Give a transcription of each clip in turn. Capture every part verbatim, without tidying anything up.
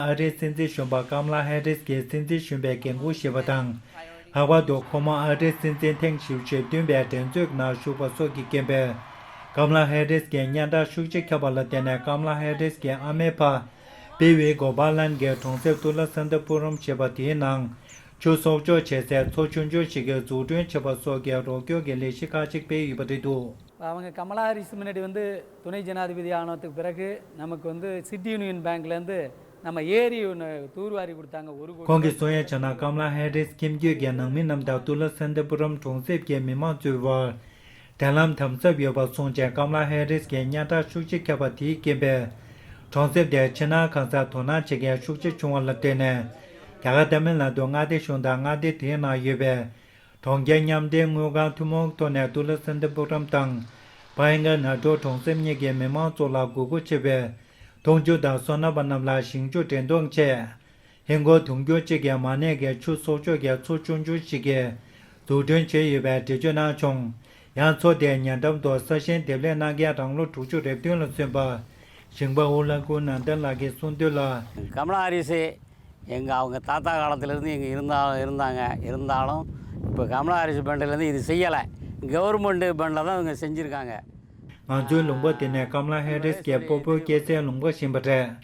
ཨ་རིའི་སྲིད་འཛིན་གཞོན་པ་ཀམ་ལ་ཧེ་རིས་ཀྱིས་སྲིད་འཛིན་གཞོན་པའི་འགན་འཁུར་བཞེས་པ་དང་། ལྷག་པར་དུ་ཁོ་མོ་ཨ་རིའི་སྲིད་འཛིན་ཐེངས་བཞི་བཅུ་ཞེ་བདུན་པའི་འགྲན་རྩོད་ནང་ཞུགས་པ་སོགས་ཀྱི་རྐྱེན་པས། ཀམ་ལ་ཧེ་རིས་ཀྱིས་སྙན་གྲགས་ཤུགས་ཆེ་ཁྱབ་པ་ལ་བརྟེན་ནས། ཀམ་ལ་ཧེ་རིས་ཀྱི་ཨ་མའི་ཕ་བི་ཝི་གོ་པ་ལན་གྱི་གྲོང་གསེབ་ཏུ་ལ་སན་ཏ་པུ་རམ་ཞེས་པ་དེའི་ནང་ཆུ་གསོག་འཇོག་བྱེད་སའི་མཚོ་ཆུང་ཆུང་ཞིག་གི་འཛུགས་སྐྲུན་བྱེད་པ་སོགས་ཀྱི་རོགས་སྐྱོར་གྱི་ལས་གཞི་ཁག་ཅིག་སྤེལ་ཡོད་པ་རེད་འདུག། அவங்க கமலா ஹாரிஸ் முன்னாடி வந்து, துணை ஜனாதிபதி ஆனதுக்கு பிறகு, நமக்கு வந்து சிட்டி யூனியன் பேங்க்லேருந்து நம்ம ஏரி ஒன்று தூர்வாரி கொடுத்தாங்க, ஒரு கோடி. ཁོང་གིས་གསུང་ཡ་བྱས་ན། ཀམ་ལ་ཧེ་རིས་ཁྱིམ་རྒྱུད་ཀྱི་ནང་མི་རྣམས་དང་ཏུ་ལ་སན་ཏ་པུ་རམ་གྲོང་གསེབ་ཀྱི་མི་མང་ཚོའི་དབར་འབྲེལ་ལམ་དམ་ཟབ་ཡོད་པ་སོང་རྗེས། ཀམ་ལ་ཧེ་རིས་ཀྱི་སྙན་གྲགས་ཤུགས་ཆེ་ཁྱབ་པ་དེའི་རྐྱེན་པས། གྲོང་གསེབ་དེར་ཕྱི་ནང་གང་སར་དོ་སྣང་བྱེད་མཁན་ཤུགས་ཆེ་བྱུང་བ་ལ་བརྟེན་ནས། རྒྱ་གར་ཏཱ་མིལ་ནཱ་ཏུ་མངའ་སྡེ་གཞུང་དང་མངའ་སྡེ་དེའི་ནང་ཡོད་པའི་གྲོང་ཁྱེར་མཉམ་འབྲེལ་དངུལ་ཁང་ཐུན་མོང་ཐོག་ནས་ཏུ་ལ་སན་ཏ་པུ་རམ་དང་བྷ་ཡན་ག་ན་ཀྲོ་གྲོང་གསེབ་གཉིས་ཀྱི་མི་མང་ཚོ་ལ་དགོས་མཁོ་ཆེ་བའི་འཐུང་ཆུ་དང་སོ་ནམ་པ་རྣམས་ལ་ཞིང་ཆུ་འདྲེན་གཏོང་ཆེད། ཧིན་སྒོར་དུང་ཕྱུར་གཅིག་གི་མ་གནས་ཀྱི་ཆུ་གསོག་འཇོག་གི་མཚོ་ཆུང་ཆུང་ཞིག་གི་འཛུགས་སྐྲུན་བྱས་ཡོད་པའི་འགྲེལ་བརྗོད་གནང་བྱུང་། ཡང་མཚོ་དེའི་ཉེ་འགྲམ་དུ་ས་ཞིང་འདེབས་ལས་གནང་མཁན་རང་ལོ་དྲུག་ཅུ་རེ་བདུན་ལ་སོན་པ་ཞིང་པ་ཨུ་ལ་ཀུ་ནན་དན་ལགས་ཀྱིས་གསུངས་དོན་ལ། கமலா ஹாரிஸ் எங்கள் அவங்க தாத்தா காலத்திலிருந்து இங்கே இருந்தா, இருந்தாங்க. இருந்தாலும் இப்போ கமலா ஹாரிஸ் ஃபண்ட்லேருந்து இது செய்யலை, கவர்மெண்ட் ஃபண்டில் தான் இவங்க செஞ்சுருக்காங்க. ང་ཚོའི་ལུང་པ་དེ་ནས་ཀམ་ལ་ཧེ་རིས་ཀྱི་སྤོ་བོའི་སྐྱེས་སའི་ལུང་པ་ཞིག་ཡིན་པ་རེད།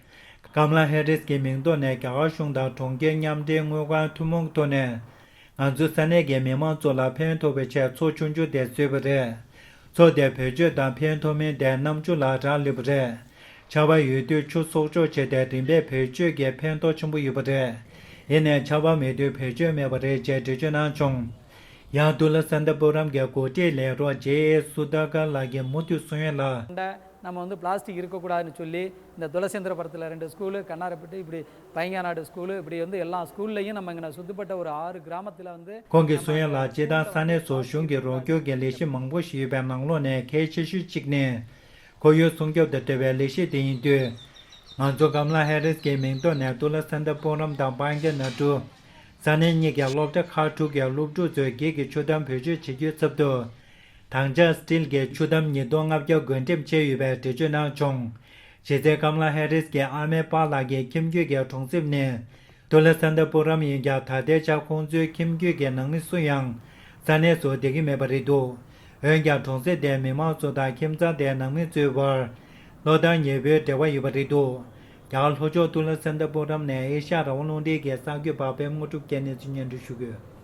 ཀམ་ལ་ཧེ་རིས་ཀྱི་མིང་ཐོག་ནས་རྒྱ་གར་གཞུང་དང་གྲོང་ཁྱེར་མཉམ་འབྲེལ་དངུལ་ཁང་ཐུན་མོང་ཐོག་ནས། ང་ཚོ་ས་གནས་ཀྱི་མི་མང་ཚོ་ལ་ཕན་ཐོགས་པའི་ཆེད་མཚོ་ཆུང་ཆུང་དེ་བཟོས་པ་རེད། མཚོ་དེ་བེད་སྤྱོད་དང་ཕན་ཐོགས་མིན་དེ་གནམ་ཆུ་ལ་རག་ལས་པ་རེད། ཆར་པ་ཡོད་དུས་ཆུ་གསོག་འཇོག་བྱས་ཏེ་རིམ་པས་བེད་སྤྱོད་ཀྱི་ཕན་ཐོགས་ཆེན་པོ་ཡོད་པ་རེད། ཡིན་ནའི་ཆར་པ་མེད་དུས་བེད་སྤྱོད་མེད་པ་རེད་ཅེས་འགྲེལ་བརྗོད་གནང་བྱུང་། ཡང་ཏུ་ལ་སན་ཏ་པུ་རམ་གྱི་འགོ་ཁྲིད་ལས་རོགས་ཇེ་ཨེ་སུ་དར་ཀར་ལགས་ཀྱིས་མུ་མཐུད་གསུང་ཡ་ལ། நம்ம வந்து பிளாஸ்டிக் இருக்கக்கூடாதுன்னு சொல்லி, இந்த துளசேந்திரபுரத்தில் ரெண்டு ஸ்கூலு, கண்ணாரப்பேட்டை, இப்படி பையங்கானாடு ஸ்கூலு, இப்படி வந்து எல்லா ஸ்கூல்லையும் நம்ம இங்கே சுத்தப்பட்ட ஒரு ஆறு கிராமத்தில் வந்து ཁོང་གིས་གསུང་ཡ་ལ། སྤྱིར་བཏང་ས་གནས་སུ་གཞུང་གི་རོགས་སྐྱོར་གྱི་ལས་གཞི་མང་པོ་ཞིག་ཡོད་པའི་ནང་ལོགས་ནས་གལ་ཆེ་ཤོས་གཅིག་ནི། ཁོར་ཡུག་སྲུང་སྐྱོབ་དང་འབྲེལ་བའི་ལས་གཞི་དེ་ཡིན་དུས། ང་ཚོ་ཀམ་ལ་ཧེ་རིས་ཀྱི་མིང་ཐོག་ནས་ཏུ་ལ་སན་ཏ་པུ་རམ་དང་བྷན་གྷི་ན་ཀྲུ། ས་གནས་གཉིས་ཀྱི་སློབ་གྲྭ་ཁག་དྲུག་གི་སློབ་ཕྲུག་ཚོའི་སྒེར་གྱི་ཆུ་དམ་བེད་སྤྱོད་བྱེད་རྒྱུའི་ཚབ་ཏུ། དྭངས་ཆར་སི་ཊིལ་གྱི་ཆུ་དམ་ཉིས་སྟོང་ལྔ་བརྒྱ་བགོ་འགྲེམས་བྱས་ཡོད་པའི་འགྲེལ་བརྗོད་གནང་བྱུང་། གཞི་རྩའི་ཀམ་ལ་ཧེ་རིས་ཀྱི་ཨ་མའི་པཱ་ལགས་ཀྱིས་ཁྱིམ་རྒྱུད་ཀྱི་གྲོང་གསེབ་ནི་ཏུ་ལ་སན་ཏ་པུ་རམ་ཡིན་ཀྱང་། ད་ལྟའི་ཆར་ཁོང་ཚོའི་ཁྱིམ་རྒྱུད་ཀྱི་ནང་མི་སུ་ཡང་ས་གནས་སུ་བསྡད་ཀྱི་མེད་པ་རེད་འདུག། འོན་ཀྱང་། གྲོང་གསེབ་དེའི་མི་མང་ཚོ་དང་ཁྱིམ་ཚང་དེའི་ནང་མི་ཚོའི་བར་བློ་ཐག་ཉེ་པོའི་འབྲེལ་བ་ཡོད་པ་རེད་འདུག། རྒྱ་གར་ལྷོ་ཕྱོགས་ཏུ་ལ་སན་ཏ་པུ་རམ་ནས་ཨེ་ཤ་ཡ་རང་དབང་རླུང་འཕྲིན་གྱི་གསར་འགོད་པ་པད་མ་དངོས་གྲུབ་ཀྱིས་གནས་ཚུལ་སྙན་སྒྲོན་ཞུ་གི་ཡོད།